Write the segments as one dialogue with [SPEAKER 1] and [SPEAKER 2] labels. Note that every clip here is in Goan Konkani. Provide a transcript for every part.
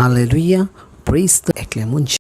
[SPEAKER 1] हालेलुया, प्रेज the एकल्या मनशाक.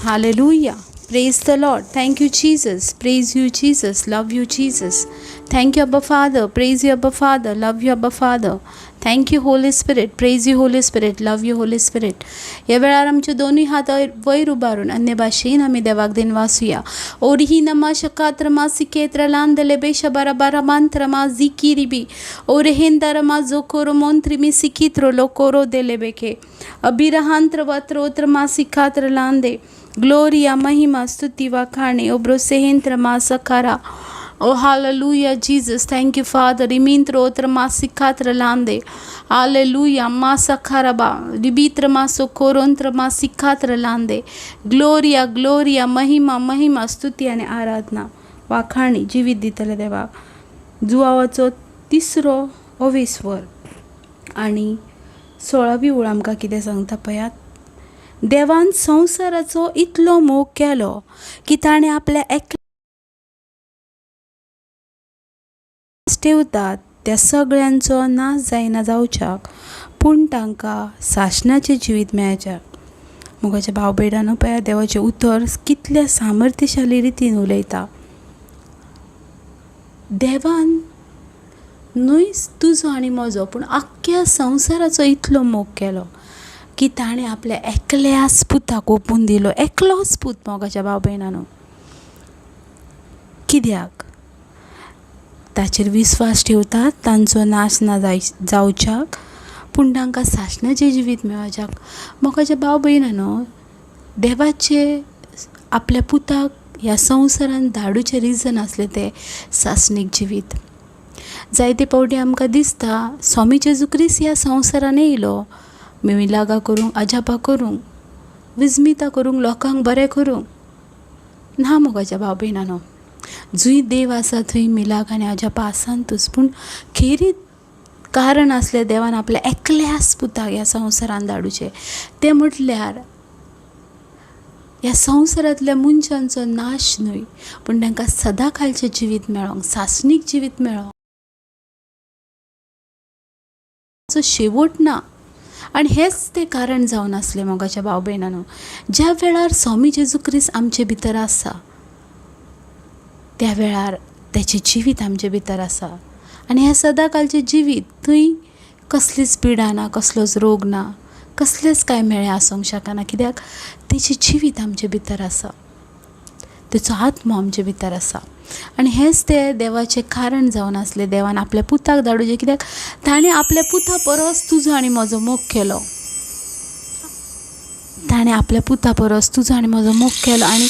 [SPEAKER 2] Hallelujah. Praise the Lord. Thank you, Jesus. Praise you, Jesus. Love you, Jesus. Thank you, Abba Father. Praise you, Abba Father. Love you, Abba Father. Thank you, Holy Spirit. Praise you, Holy Spirit. Love you, Holy Spirit. ह्या वेळार आमचे दोनूय हात वयर उबारून अन्य भाशेन आमी देवाक दिनवासुया. ओरही नमा शकात्र मा सिकेत्र लांदले बेश बरा मंत्र मा जिकिरिबी ओरहेंदर मा जोकोरो मोंत्री मी सिकित्रो लोकोरो देले बेके अबिरहांत्र वत्रोत्र मा सिखात्र लांदे. ग्लोरिया, महिमा, स्तुती, वाखाणे. ओब्रो सेहेंत्र मा सखारा. ओ hallelujah Jesus. Thank you father. रिमिंत्र ओत्र मा सिखात्र लांदे. हालेलुया मा सखारबा रिबित्र मा सोकोरोंत्र मा सिखात्र लांदे. ग्लोरिया, ग्लोरिया, महिमा, महिमा, स्तुती आनी आराधना, वाखाणी जिवीत दितले देवाक. जुवावाचो तिसरो अवेस्वर आनी 16वी ओळ आमकां कितें सांगता पळयात. देवान संवसाराचो इतलो मोग केलो की ताणें आपल्या एकल्या ठेवतात त्या सगळ्यांचो नाश जायना जावच्याक, पूण तांकां सासणाचें जिवीत मेळच्याक. मोगाच्या भाव भयणांनो, पळयात देवाचें उतर कितल्या सामर्थ्यशाली रितीन उलयता. देवान न्हय तुजो आनी म्हजो, पूण आख्ख्या संवसाराचो इतलो मोग केलो की ताणें आपल्या एकल्याच पुताक ओंपून दिलो. एकलोच पूत मोगाच्या भाव भयणांनो. कित्याक? ताचेर विस्वास ठेवतात तांचो नाश ना जावच्याक, पूण तांकां सासणाचें जिवीत मेळच्याक. मोगाच्या भाव भयणांनो, देवाचे आपल्या पुताक ह्या संवसारान धाडूचें रिजन आसलें तें सासणीक जिवीत. जायते फावटी आमकां दिसता स्वामी जेजू क्रिस्त ह्या संवसारान येयलो मिलागां करूंक, अजापां करूंक, विस्मिता करूंक, लोकांक बरें करूंक. ना मोगाच्या भाव भयणांनो, जंय देव आसा थंय मिलाग आनी अजापां आसातूच, पूण खेरीत कारण आसलें देवान आपल्या एकल्याच पुताक ह्या संवसारान धाडुचें, तें म्हटल्यार ह्या संवसारांतल्या मनशांचो नाश न्हय, पूण तांकां सदां काळचें जिवीत मेळोंक, सासणीक जिवीत मेळोंक, शेवट ना. आनी हेंच तें कारण जावन आसलें मोगाच्या भाव भयणांनो, ज्या वेळार स्वामी जेजू क्रिस्त आमचे भितर आसा त्या वेळार तेचें जिवीत आमचे भितर आसा. आनी हें सदां काळचें जिवीत थंय कसलीच पिडा ना, कसलोच रोग ना, कसलेंच कांय मेळ्ळें आसूंक शकना. कित्याक? तेचें जिवीत आमचे भितर आसा, तेचो आत्मो आमचे भितर आसा. आनी हेंच तें देवाचें कारण जावन आसलें देवान आपल्या पुताक धाडुचें. कित्याक? ताणें आपल्या पुता परस तुजो आनी म्हजो मोग केलो. ताणें आपल्या पुता परस तुजो आनी म्हजो मोग केलो आनी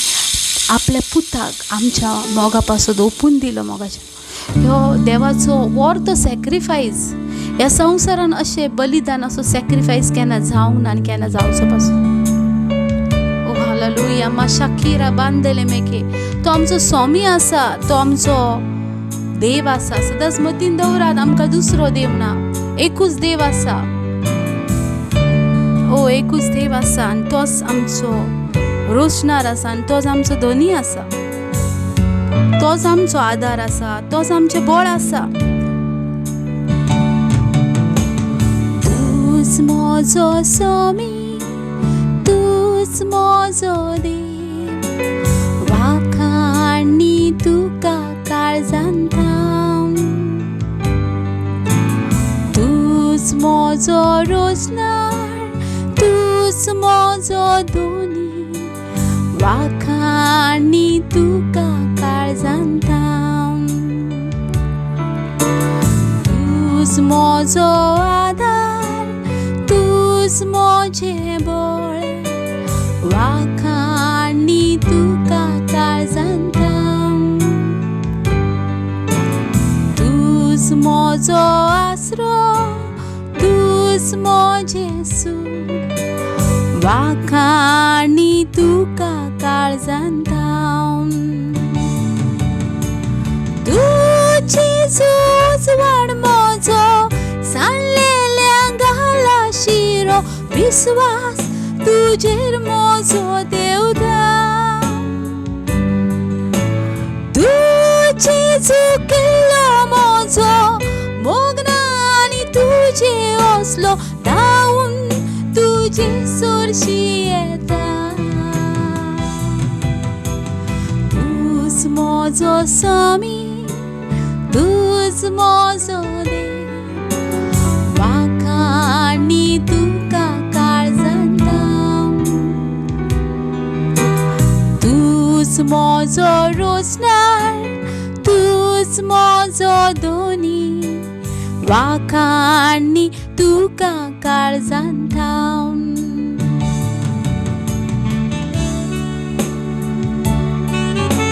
[SPEAKER 2] आपल्या पुताक आमच्या मोगा पासत ओंपून दिलो. मोगाच्या ह्यो देवाचो वर्थ सॅक्रिफायस. ह्या संवसारान अशें बलिदान, असो सॅक्रिफायस केन्ना जावंक ना आनी केन्ना जावचो पासून. ओ हालेलुया मा शाकीरा बांदले मेके. तो आमचो स्वामी आसा, तो आमचो देव आसा. सदांच मतीन दवरात, आमकां दुसरो देव ना, एकूच देव आसा. ओ एकूच देव आसा आनी तोच आमचो रोशणार आसा आनी तोच आमचो धनी आसा, तोच आमचो आदार आसा, तोच आमचें बळ आसा. तूच म्हजो स्वामी, तूच म्हजो देव, वाखाणी तुका काळजान थावन. तूच म्हजो रोजनार, तूच म्हजो दोनी, वाखाणी तुका काळजान थावन. तूच म्हजो आदार, तूच म्हजें बळ, वाखाणी तुका काळजान थावन. तूच म्हजो आसरो, तूच म्हजें सूख, वाखाणी तुका काळजान थावन. तुजी उजवाड म्हजो सांडलेल्या घाला शिरो, विस्वास तुजेर म्हजो देवता. तुजी चुकिल्लो म्हजो असलो धांवून तुजे सोरशी येता. तूंच म्हजो स्वामी, तूंच म्हजो देव, वाखाणी तुका काळजांत. तूंच म्हजो रोसणार, तूंच म्हजो दोनी, वाखाणी तुका काळजांत.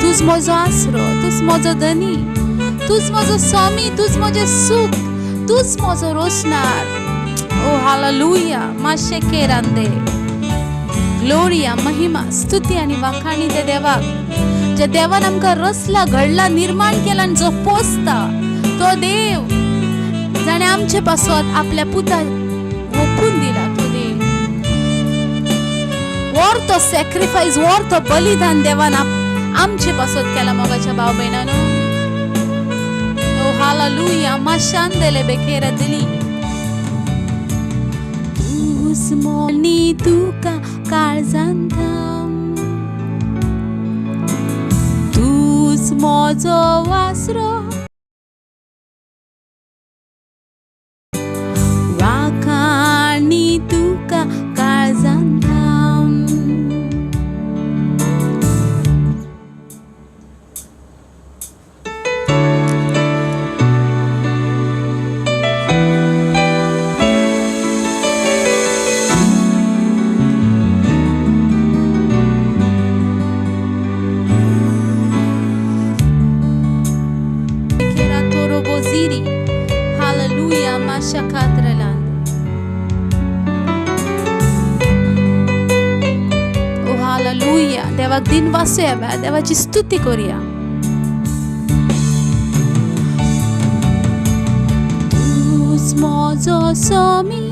[SPEAKER 2] तूंच म्हजो आसरो, तूंच म्हजो धनी, तूंच म्हजो स्वामी, तूंच म्हजें सूख, तूंच म्हजो रोसणार. ओ हालेलुया. मातशें केरांदे ग्लोरिया, महिमा, स्तुती आनी वाखाणी ते देवाक, ज्या देवान आमकां रचला, घडला, निर्माण केला आनी जो पोसता तो देव, जाणें आमचे पासत आपल्या पुताक ओंपून दिला तो देव. वर तो सॅक्रिफायस, वर तो बलिदान देवान आमचे पासत केला. मोगाच्या भाव भयणानो, ओ हालेलुया. माशांदेले बेखेरा दिली. तूंच मोनी तुका काळजांत, तूंच म्हजो वासरो, वाखाणी तुका काळजांत. Hallelujah, Mashakatraland. Oh hallelujah. देवाक दिन वासूया, देवाची स्तुती करूया. तूंच म्हजो स्वामी,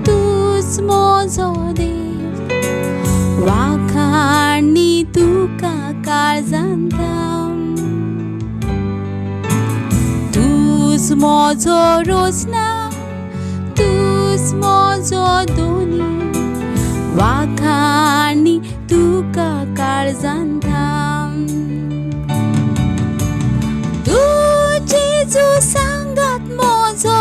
[SPEAKER 2] तूंच म्हजो देव, वाखाणी तुका काळजांत. तूंच म्हजो रोसना, तूंच म्हजो दोनी, वाखाणी तुका काळजांत. तूं जेजू सांगात म्हजो,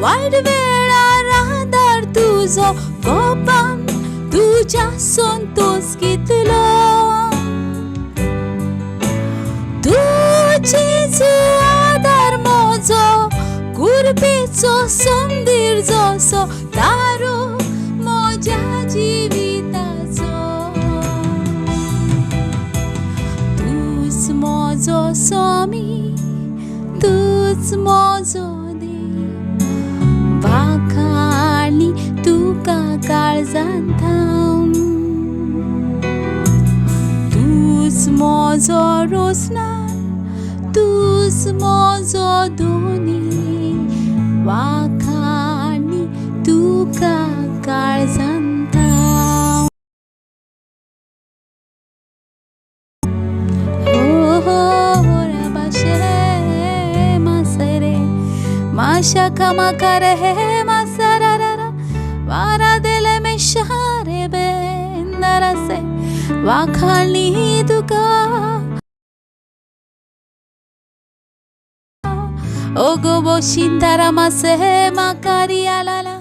[SPEAKER 2] वायट वेळार आदार तुजो, कोपान तुज्या संतोस घेतलो. तूं जेजू आदार म्हजो, कुरपेचो संदीर जसो तारो म्हज्या जिविताचो. तूंच म्हजो स्वामी, तूंच म्हजो देव, वाखाणी तुका काळजांत. तूंच म्हजो रोसणार, तूंच म्हजो दोनी, वाखाणी तुका काळजांत. माशा खमा कर है मासरा वारा दिल में शारे बेंदरा से वाखाणी तुका. ओगो बोशिंदारा मासे माकारी आलाला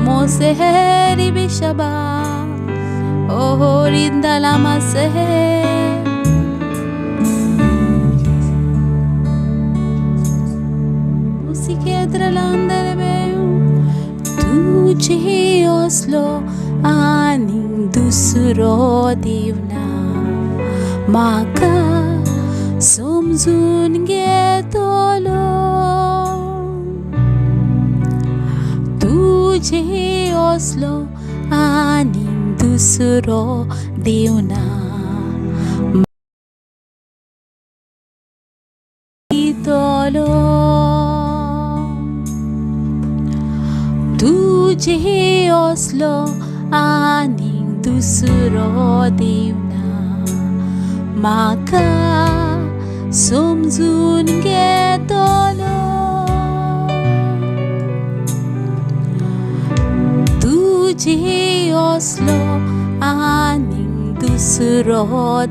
[SPEAKER 2] मोसे हेरी बिशबा ओहो रिंदला मासे. तुझे असलो आनी दुसरो देव ना, म्हाका समजून घेतलो. तुझे असलो आनी दुसरो देव ना, घेतलो. तुझे असलो आनी दुसरो देव ना, म्हाका समजून घेतलो. असलो आनीक दुसरो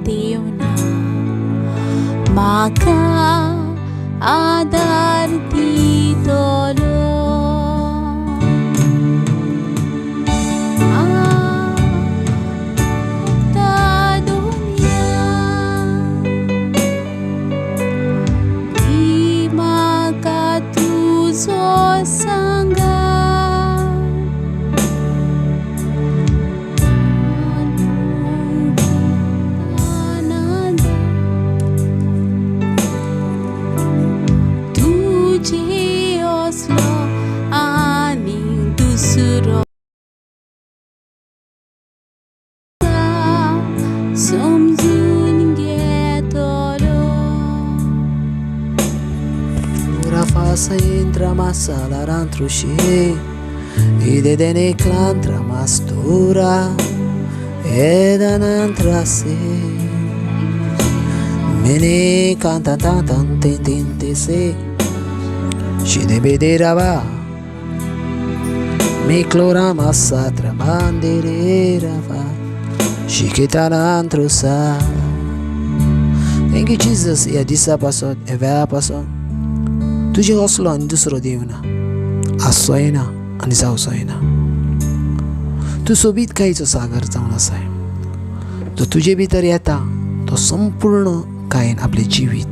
[SPEAKER 2] देव ना. म्हाका आदार दितलो. समजून घेतलो.
[SPEAKER 1] Ora entra masalarantrushi idedene clantra mastura edanantrase mene canta tan tin tin ti se shidebederava miklora masatra banderava shikitarantrusa. Thank you Jesus. ह्या दिसा पासून ह्या वेळा पासून तुजे असलो आनी दुसरो देव ना, आसचोय ना आनी जावचोय ना. तूं सोबीतकायेचो सागर जावन आसाय. जो तुजे भितर येता तो संपूर्ण कायेन आपलें जिवीत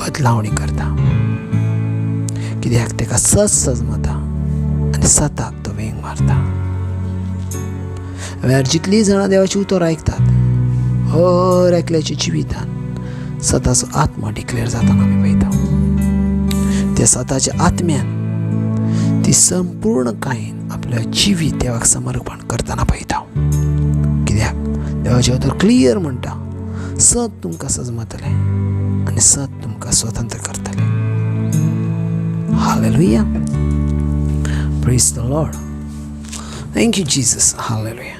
[SPEAKER 1] बदलावणी करता, कित्याक ताका सत सजमता आनी सताक तो वेंग मारता. वेळार जितलीं जाणां देवाचें उतर आयकतात हर एकल्याच्या जिवितान सताचो आत्मा डिक्लेर जाताना आमी पळयता. त्या सताच्या आत्म्यान ती संपूर्ण कायेन आपल्या जिवीत देवाक समर्पण करतना पळयता. कित्याक देवाचें उतर क्लियर म्हणटा, सत तुमकां सजमतलें आनी सत तुमकां स्वतंत्र करतलें. Hallelujah. Praise the Lord. Thank you Jesus. Hallelujah.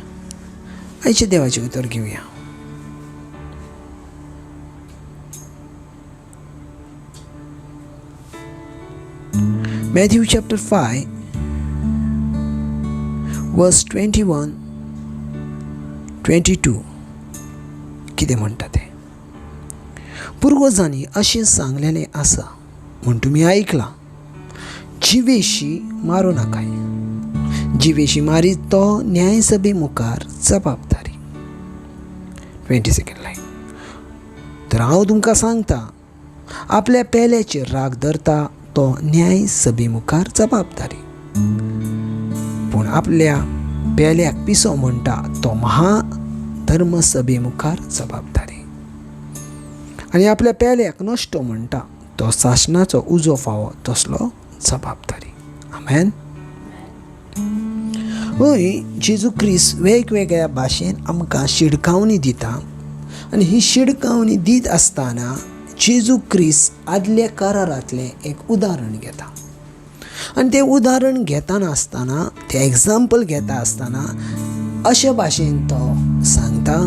[SPEAKER 1] आयचें देवाचें उतर घेवया. Matthew chapter 5 verse 21 22 कितें म्हणटा तें. पुर्वजांनी अशें सांगलेलें आसा म्हूण तुमी आयकलां, जिवेशी मारूं नाकाय, जिवेशी मारीत तो न्यायसभे मुखार जबाबदारी. 22nd line. तर हांव तुमकां सांगता, आपल्या पेल्याचेर राग धरता तो न्यायसभे मुखार जबाबदारी, पूण आपल्या पेल्याक पिसो म्हणटा तो महाधर्मसभे मुखार जबाबदारी, आनी आपल्या पेल्याक नश्टो म्हणटा तो सासणाचो उजो फावो तसलो जबाबदारी. आमेन. हय, जेजू क्रिस्त वेगवेगळ्या भाशेन आमकां शिडकावणी दिता आनी ही शिडकावणी दीत आसतना जेजू क्रिस्त आदल्या करारांतलें एक उदाहरण घेता आनी तें उदाहरण घेतना आसतना, तें एग्जाम्पल घेता आसतना अशे भाशेन तो सांगता,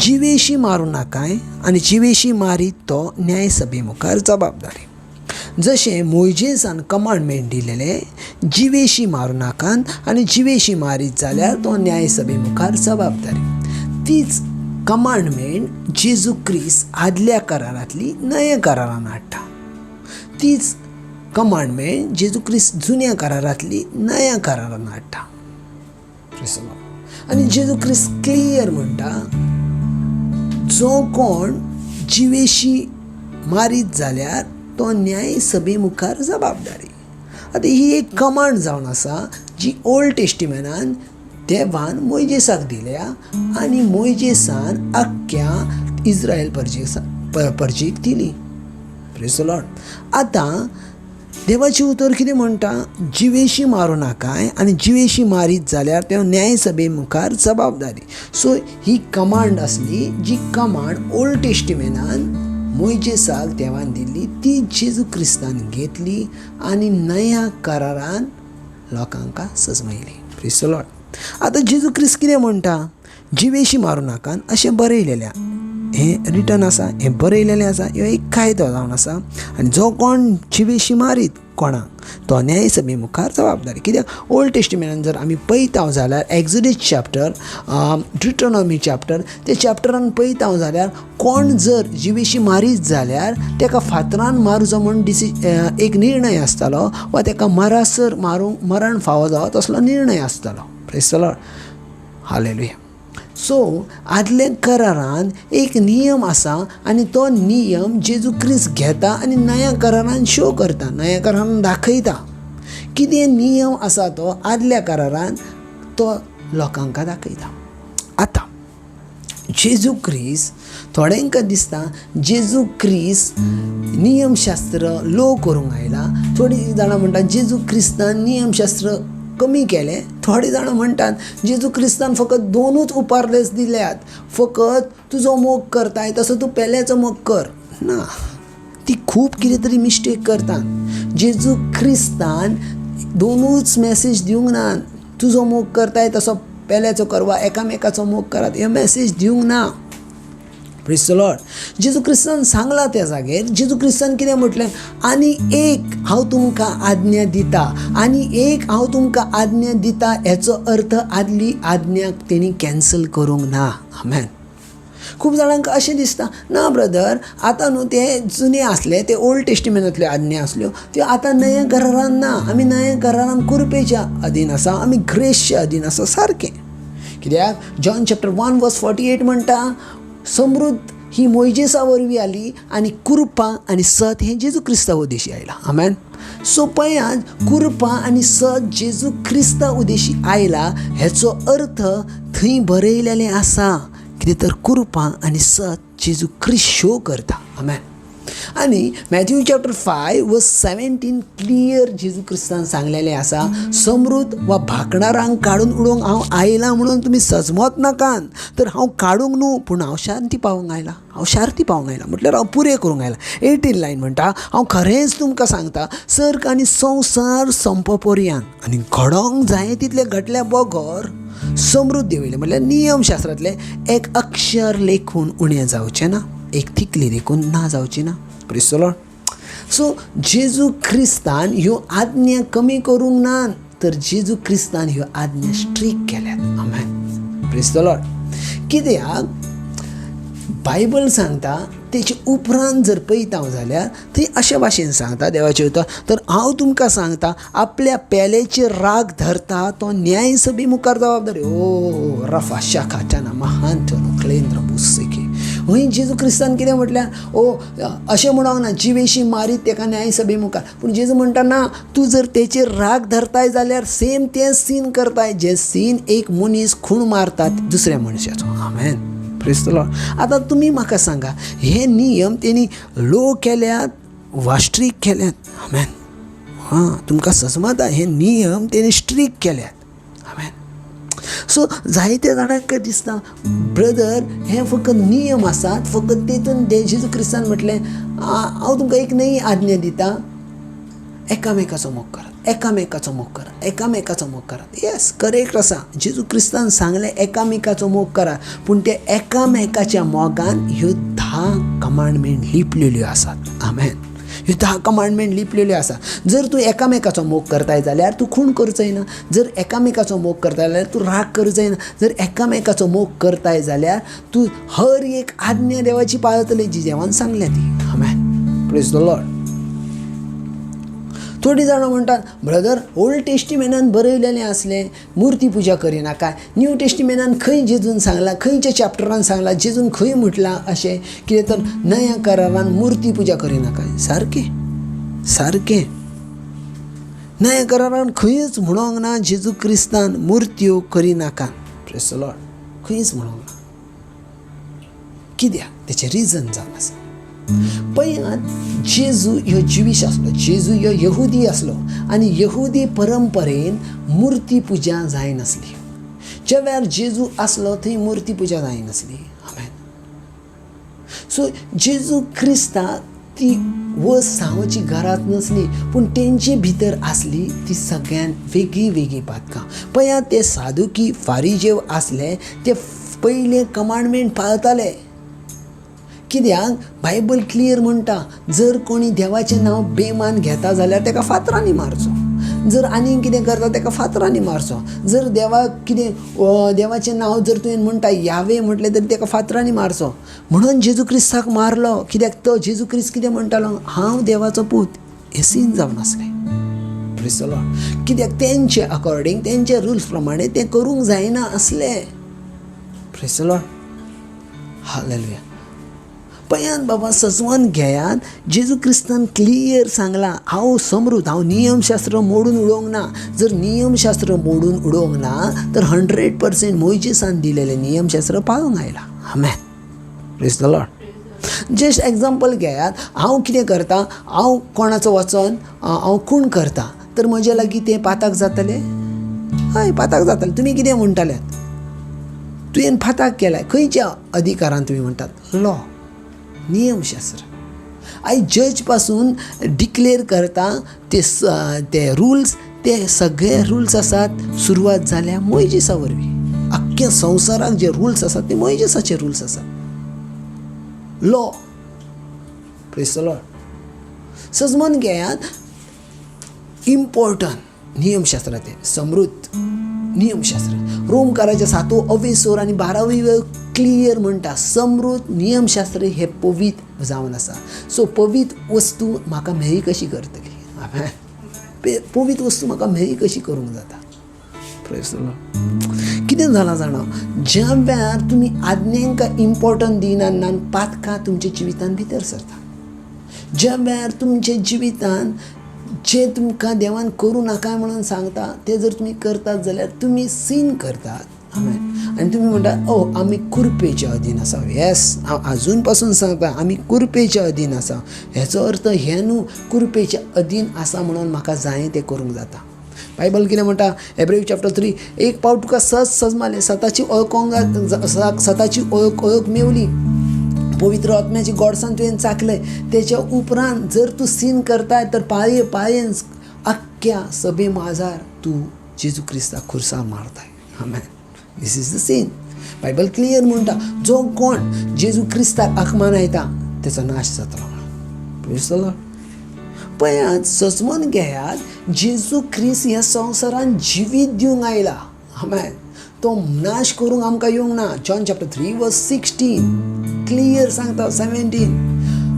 [SPEAKER 1] जिवेशी मारूं नाकाय आनी जिवेशी मारीत तो न्यायसभे मुखार जबाबदारी. जशें मोयजेसान कमांडमेंट दिलेलें, जिवेशी मारूं नाकात आनी जिवेशी मारीत जाल्यार तो न्यायसभे मुखार जबाबदारी. तीच कमांडमेंट जेजू क्रिस्त आदल्या करारांतली नव्या करारान हाडटा. तीच कमांडमेंट जेजू क्रिस्त जुन्या करारांतली नव्या करारान हाडटा. आनी जेजू क्रिस्त क्लियर म्हणटा, जो कोण जिवेशी मारीत जाल्यार तो न्यायसभे मुखार जबाबदारी. आतां ही एक कमांड जावन आसा जी ओल्ड टेस्टिमेनान देवान मोयजेसाक दिल्या आनी मोयजेसान आख्ख्या इज्रायल परजेक दिली. Praise the Lord. आतां देवाचें उतर कितें म्हणटा, जिवेशी मारूं नाकाय आनी जिवेशी मारीत जाल्यार तो न्यायसभे मुखार जबाबदारी. सो ही कमांड आसली जी कमांड ओल्ड टेस्टिमेनान मोयजेसाक देवान दिल्ली, ती जेजू क्रिस्तान घेतली आनी नव्या करारान लोकांक सजमयली. Praise the Lord. आतां जेजू क्रिस्त कितें म्हणटा, जिवेशी मारूं नाकात अशें बरयलेलें, हें रिटर्न आसा, हें बरयलेलें आसा, ह्यो एक कायदो जावन आसा. आनी जो कोण जिवेशी मारीत कोणाक तो न्यायसभे मुखार जबाबदारी. कित्याक ओल्ड टेस्टिमेंटान जर आमी पळयता जाल्यार एक्सोडस चॅप्टर, ड्युटरोनॉमी चॅप्टर, ते चॅप्टरान पळयता जाल्यार कोण जर जिवेशी मारीत जाल्यार ताका फातरान मारचो म्हूण एक निर्णय आसतालो वा ताका मरासर मारूंक मरण फावो जावो तसलो निर्णय आसतालो. Praise the Lord, hallelujah. So आदल्या करारान एक नियम आसा आनी तो नियम जेजू क्रिस्त घेता आनी नव्या करारान शो करता, नव्या करारान दाखयता कितें नियम आसा तो आदल्या करारान तो लोकांक दाखयता. आतां जेजू क्रिस्त थोड्यांक दिसता जेजू क्रिस्त नियमशास्त्र लो करूंक आयला, थोडीं जाणां म्हणटा जेजू क्रिस्तान नियमशास्त्र कमी केलें, थोडे जाणां म्हणटात जेजू क्रिस्तान फकत दोनूच उपारलेस दिल्यात, फकत तुजो मोग करताय तसो तूं पेल्याचो मोग कर. ना, ती खूब कितें तरी मिस्टेक करतात. जेजू क्रिस्तान दोनूच मॅसेज दिवंक ना, तुजो मोग करताय तसो पेल्याचो कर वा एकामेकाचो मोग करात, हे मॅसेज दिवंक ना. Praise the Lord. जेजू क्रिस्तान सांगला त्या जागेर जेजू क्रिस्तान कितें म्हटलें, आनी एक हांव तुमकां आज्ञा दिता, आनी एक हांव तुमकां आज्ञा दिता, हेचो अर्थ आदली आज्ञा तेणी कॅन्सल करूंक ना. आमेन. खूब जाणांक अशें दिसता, ना ब्रदर आतां न्हू ते जुने आसले, ते ओल्ड टेस्टिमेंटांतल्यो आज्ञा आसल्यो, त्यो आतां नव्या करारान ना, आमी नव्या करारान कुरपेच्या अधीन आसा, आमी ग्रेसच्या अधीन आसा. सारकें. कित्याक जॉन चॅप्टर 1 वर्स 48 म्हणटा समृद्ध ही मोयजेसा वरवीं आली आनी कृपा आनी सत हें जेजू क्रिस्ता उद्देशी आयला. आमेन. सो पळयात, कृपा आनी सत जेजू क्रिस्ता उद्देशी आयला हेचो अर्थ थंय बरयलेलें आसा कितें तर कृपा आनी सत जेजू क्रिस्त शो करता. आमेन. आनी मॅथ्यू चॅप्टर 5 वर्स 17 क्लियर जेजू क्रिस्तान सांगलेलें आसा, समृद्ध वा भाकणारांक काडून उडोवंक हांव आयला म्हणून तुमी सजमत नाकात, तर हांव काडूंक न्हू पूण हांव शांती पावोवंक आयला, हांव शांती पावोवंक आयला, म्हटल्यार हांव पुरें करूंक आयला. 18 लायन म्हणटा, हांव खरेंच तुमकां सांगता सर्ग आनी संवसार संपपर्यांत आनी घडोवंक जाय तितलें घडल्या बगर समृद्धी वयलें म्हटल्यार नियमशास्त्रांतलें एक अक्षर लेखून उणें जावचें ना, एक थिकली देखून ना जावची ना. Praise the Lord. सो जेजू क्रिस्तान ह्यो आज्ञा कमी करूंक ना, तर जेजू क्रिस्तान ह्यो आज्ञा स्ट्रीक केल्यात. आमेन. Praise the Lord. कित्याक बायबल सांगता तेचे उपरांत जर पळयता हांव जाल्यार थंय अशे भाशेन सांगता देवाचें उतर, तर हांव तुमकां सांगता आपल्या पेल्याचेर राग धरता तो न्यायसभे मुखार जबाबदारी. ओ रफा शाखाच्याना महान क्लेंद्र बुस्सेके. हय जेजू क्रिस्तान कितें म्हटल्यार, ओ अशें म्हणोंक ना जिवेशी मारीत तेका न्यायसभे मुखार, पूण जेजू म्हणटा ना, तूं जर तेचेर राग धरताय जाल्यार सेम तें सीन करताय जें सीन एक मनीस खूण मारता दुसऱ्या मनशाचो. आमेन. Praise the Lord. आतां तुमी म्हाका सांगा, हे नियम तेणी लो केल्यात वा स्ट्रीक केल्यात? आमेन. हां, तुमकां सजमता, हे नियम तेणी स्ट्रीक केल्यात. आमेन. सो जायते जाणांक दिसता ब्रदर हे फकत नियम आसात, फकत तेतून जेजू क्रिस्तान म्हटलें हांव तुमकां एक नवी आज्ञा दिता, एकामेकाचो मोग करात, एकामेकाचो मोग करात, एकामेकाचो मोग करात. येस, करेक्ट आसा, जेजू क्रिस्तान सांगलें एकामेकाचो मोग करात, पूण ते एकामेकाच्या मोगान ह्यो 10 कमांडमेंट लिपलेल्यो आसात. आमेन. ह्यो 10 कमांडमेंट लिपलेल्यो आसा. जर तूं एकामेकाचो मोग करताय जाल्यार तूं खूण करचोय ना, जर एकामेकाचो मोग करताय जाल्यार तूं राग करचोय ना, जर एकामेकाचो मोग करताय जाल्यार तूं हर एक आज्ञा देवाची पाळतली जी देवान सांगल्या ती. आमेन. Praise the Lord. थोडीं जाणां म्हणटात ब्रदर ओल्ड टेस्टिमेंटान बरयलेलें आसलें मुर्ती पुजा करिनाका, न्यू टेस्टिमेंटान खंय जेजून सांगलां, खंयच्या चॅप्टरान सांगलां, जेजून खंय म्हटलां अशें कितें तर नव्या करारान मुर्ती पुजा करिनाका? सारकें, सारकें, नव्या करारान खंयच म्हणोंक ना जेजू क्रिस्तान मुर्त्यो करिनाका. Praise the Lord. खंयच म्हणोंक ना. कित्याक? तेचें रिजन जावन आसा. पळयात, जेजू ह्यो ज्युवीश आसलो, जेजू ह्यो यहुदी आसलो आनी यहुदी परंपरेन मुर्ती पुजा जायनासली. ज्या वेळार जेजू आसलो थंय मुर्ती पुजा जायनासली. आमेन. सो जेजू क्रिस्ताक ती वस्त सांगची गरज नासली, पूण तेंचे भितर आसली ती सगळ्यान वेगळी वेगळी पातकां. पळयात, ते सादुकी फारिजेव आसले, ते पयलें कमांडमेंट पाळताले. कित्याक बायबल क्लियर म्हणटा, जर कोणी देवाचें नांव बेमान घेता जाल्यार ताका फातरांनी मारचो, जर आनीक कितें करता ताका फातरांनी मारचो, जर देवाक कितें देवाचें नांव जर तुवें म्हणटा यावे म्हटलें तरी ताका फातरांनी मारचो. म्हणून जेजू क्रिस्ताक मारलो, कित्याक तो जेजू क्रिस्त कितें म्हणटालो, हांव देवाचो पूत, हें सीन जावन आसलें. Praise the Lord. कित्याक तेंचे अकॉर्डिंग तेंचे रुल्स प्रमाणे तें करूंक जायना आसलें. Praise the Lord. Hallelujah. पळयात बाबा, सजवन घेयात, जेजू क्रिस्तान क्लियर सांगलां, हांव समृद्ध, हांव नियमशास्त्र मोडून उडोवंक ना. जर नियमशास्त्र मोडून उडोवंक ना तर 100% मोयजेसान दिलेलें नियमशास्त्र पाळूंक आयलां. आमेन. Praise the Lord. Just example घेयात, हांव कितें करता, हांव कोणाचो वचोन हांव खूण करता तर म्हजे लागीं तें पाताक जातलें? हय, पाताक जातलें. तुमी कितें म्हणटाल्यात, तुवें पाताक केलाय, खंयच्या अधिकारान तुमी म्हणटात? लॉ, नियमशास्त्र. आयज जज पासून डिक्लेर करता ते ते रुल्स, ते सगळे रुल्स आसात सुरवात जाल्या मोयजेसा वरवीं. आख्ख्या संवसाराक जे रुल्स आसात ते मोयजेसाचे रुल्स आसात, लॉ. Praise the Lord. सजमन घेयात, इम्पॉर्टंट नियमशास्त्र तें समृद्ध नियमशास्त्र. रोमकाराच्या 7 अवेसोर आनी 12 वेळ क्लियर म्हणटा, समृद्ध नियमशास्त्र हे पवित्र जावन आसा. सो पवित्र वस्तू म्हाका म्हेळी कशी करतली? पवित्र वस्तू म्हाका म्हेळी कशी करूंक जाता? Praise the Lord. कितें जालां जाणा, ज्या वेळार तुमी आज्ञेंका इम्पॉर्टंट दिना ना, पातकां तुमच्या जिवितान भितर सरता. ज्या वेळार तुमच्या जिवितान जे तुमकां देवान करूं नाका म्हणून सांगता ते जर तुमी करतात जाल्यार तुमी सीन करतात. आमेन. आनी तुमी म्हणटा, ओ आमी कुरपेच्या अधीन आसा. येस, हांव आजून पासून सांगता, आमी कुरपेच्या अधीन आसा. हेचो अर्थ हें न्हू कुरपेच्या अधीन आसा म्हणून म्हाका जाय तें करूंक जाता. बायबल कितें म्हणटा, एब्रेव चॅप्टर 3, एक पावट तुका सत सजमालें, सताची ओळखोंक, सताची ओळख मेवली, पवित्र आत्म्याची गोडसान तुवें चाखलें, तेच्या उपरांत जर तूं सीन करताय तर पाळये पाळयेन आख्ख्या सभे माजार तूं जेजू क्रिस्ताक खुर्सार मारताय. आमेन. This is the sin. Bible clear म्हणटा, जो कोण जेजू क्रिस्ताक आकमानायता तेचो नाश जातलो म्हणून. Praise the Lord. पळयात, सजमन घेयात, जेजू क्रिस्त ह्या संवसारान जिवीत दिवंक आयला. आमेन. तो नाश करूंक आमकां येवंक ना. जॉन चॅप्टर 3 वर्स 16 क्लियर सांगता, 17,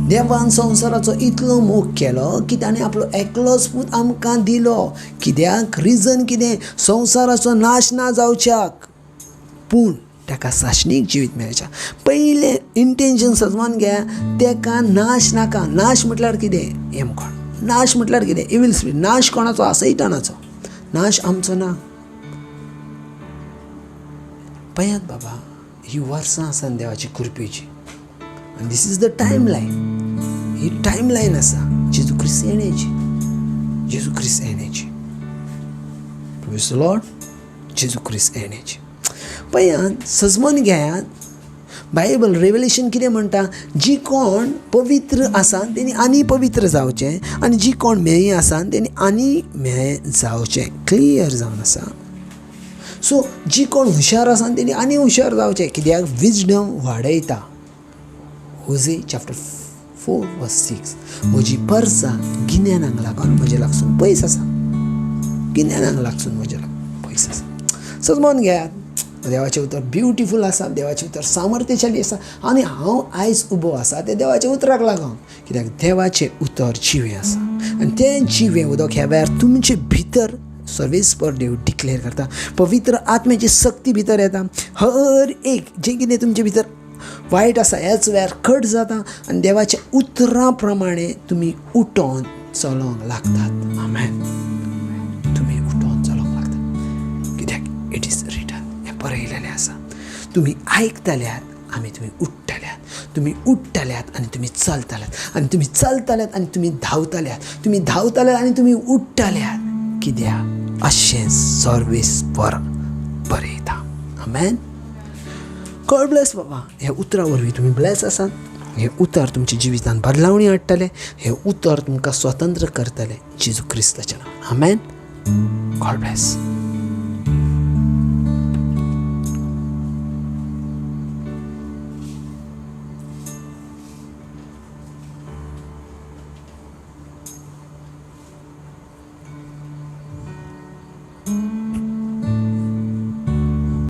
[SPEAKER 1] देवान संवसाराचो इतलो मोग केलो की ताणें आपलो एकलोच पूत आमकां दिलो. कित्याक? रिजन कितें? संवसाराचो नाश ना जावच्याक, पूण ताका साशनीक जिवीत मेळचें. पयलें इंटेन्शन सजमान घे, ताका नाश नाका. नाश म्हटल्यार कितें? येमकोण. नाश म्हटल्यार कितें? इवील स्पिरीट. नाश कोणाचो? सैतानाचो. नाश आमचो ना. पळयात बाबा, ही वर्सां आसा देवाची कृपेची, आनी this is the time line. He time line आसा जेजू क्रिस्त येण्याची, जेजू क्रिस्त येण्याची. Praise the Lord. जेजू क्रिस्त येण्याची. पळयात, सजमन घेयात, बायबल रेवलेशन कितें म्हणटा, जी कोण पवित्र आसा तेणी आनी पवित्र जावचें, आनी जी कोण म्हेळी आसा तेणी आनी म्हेळें जावचें. क्लियर जावन आसा. सो जी कोण हुशार आसा तेणी आनी हुशार जावचें, कित्याक विजडम वाडयता. होजे चॅप्टर 4 वर्स 6, म्हजी परसा गिन्यानाक लागून म्हजे लागसून पयस आसा, गिन्यानाक लागसून म्हजे पयस आसा. सजमोन घेयात, देवाचें उतर ब्युटिफूल आसा, देवाचें उतर सामर्थ्यशाली आसा, आनी हांव आयज उबो आसा तें देवाच्या उतराक लागून, कित्याक देवाचें उतर जिवें आसा, आनी तें जिवें उदक ह्या वेळार तुमचे भितर सर्वेस्पर देव डिक्लेर करता. पवित्र आत्म्याची सक्ती भितर येता. हर एक जें कितें तुमचे भितर वायट आसा ह्याच वेळार कट जाता, आनी देवाच्या उतरां प्रमाणे तुमी उठोन चलोंक लागतात. आमेन. तुमी उठोन चलोंक लागतात, कित्याक it is written, हें बरयलेलें आसा. तुमी आयकतल्यात आमी तुमी उठ्ठल्यात, तुमी उठ्ठल्यात आनी तुमी चलतल्यात, आनी तुमी चलतल्यात आनी तुमी धांवतल्यात, तुमी धांवतल्यात आनी तुमी उठ्ठल्यात, कित्याक अशें सर्वेस्पर बरयता. आमेन. गॉड ब्लेस बाबा. ह्या उतरा वरवीं तुमी ब्लेस आसात. हें उतर तुमच्या जिवितान बदलावणी हाडटलें, हें उतर तुमकां स्वतंत्र करतलें जेजू क्रिस्ताच्या नांवान. आमेन. God bless.